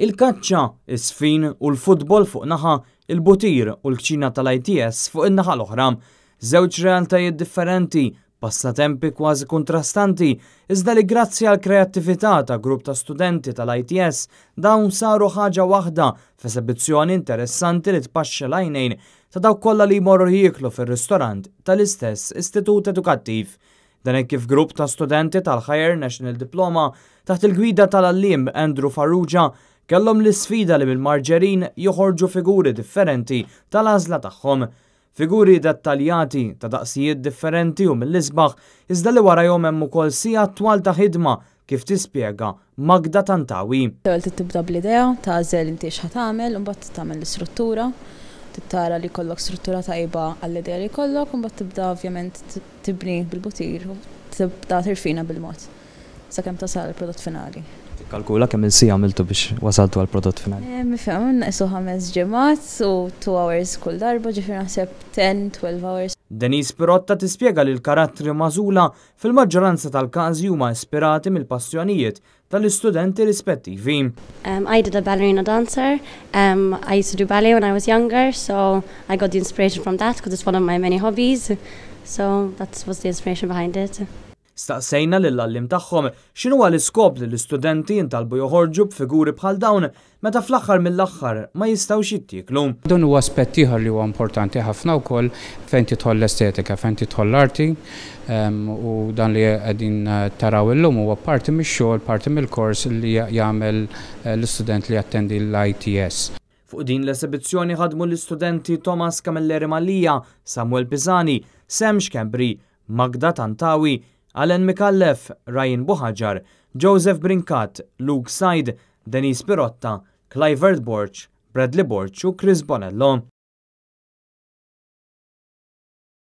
Il-kaċċa, iż-żfin u l-futbol fuq naħa, il-butir u l-kċina tal-ITS fuq in-naħa l-oħra. Żewġ realtajiet differenti, passatempi kważi kontrastanti, iżda li grazzi għal kreattività ta' grupp ta' studenti tal-ITS dawn saru ħaġa waħda f'esebizzjoni interessanti li tpaxxi l-għajnejn ta' dawk kollha li jmorru jieklu fir-ristorant tal-istess istitut edukattiv. Dan hekk kif grupp ta' studenti tal-Higher National Diploma taħt il-gwida tal-għalliem Andrew Farrugia kellhom l-isfida li mill-marġerin joħorġu figuri differenti tal-għażla tagħhom. Figuri dettaljati ta' daqsijiet differenti u mill-isbaħ, iżda li warajhom hemm ukoll sigħat twal ta' ħidma, kif tispjega Magda Tantawi. L-ewwel trid tibda bl-idea, tagħżel inti x'ħa tagħmel, u mbagħad tagħmel l-istruttura. Trid tara li jkollok struttura tajba għall-idea li jkollok, u mbagħad tibda ovvjament tibni bil-butir u tibda tirfina bil-mod sakemm tasal il-prodott finali. Tikkalkula kemm il-siegħa għamiltu biex wasaltu għall-prodott finali? Nifhem, qisu 5 ġimgħat u 2 hours kull darba, ġifieri naħseb 10, 12 hours. Denise Pirotta tispjega li l-karattri magħżula fil-maġġoranza tal-każi huma ispirati mill-passjonijiet tal-istudenti rispettivi. I did a ballerina dancer. I used to do ballet when I was younger, so I got the inspiration from that because it's one of my many hobbies. So that was the inspiration behind it. Staqsejna lill-għalliem tagħhom x'inhu l-iskop li l-istudenti jintalbu joħorġu b'figuri bħal dawn meta fl-aħħar mill-aħħar ma jistgħux jittieklu. Dan huwa aspett ieħor li huwa importanti ħafna wkoll fejn tidħol l-estetika, fejn tidħol l-arti, u dan li qegħdin taraw illum huwa parti mix-xogħol, parti mill-kors li jagħmel l-istudent li jattendi l-ITS. Fuq din l-esibizzjoni ħadmu l-istudenti Thomas Camilleri Mallia, Samuel Pisani, Sam Schembri, Magda Tantawi, Alan Mikallef, Ryan Buhaġar, Joseph Brincat, Luke Said, Denise Pirotta, Clivert Borch, Bradley Borch u Chris Bonello.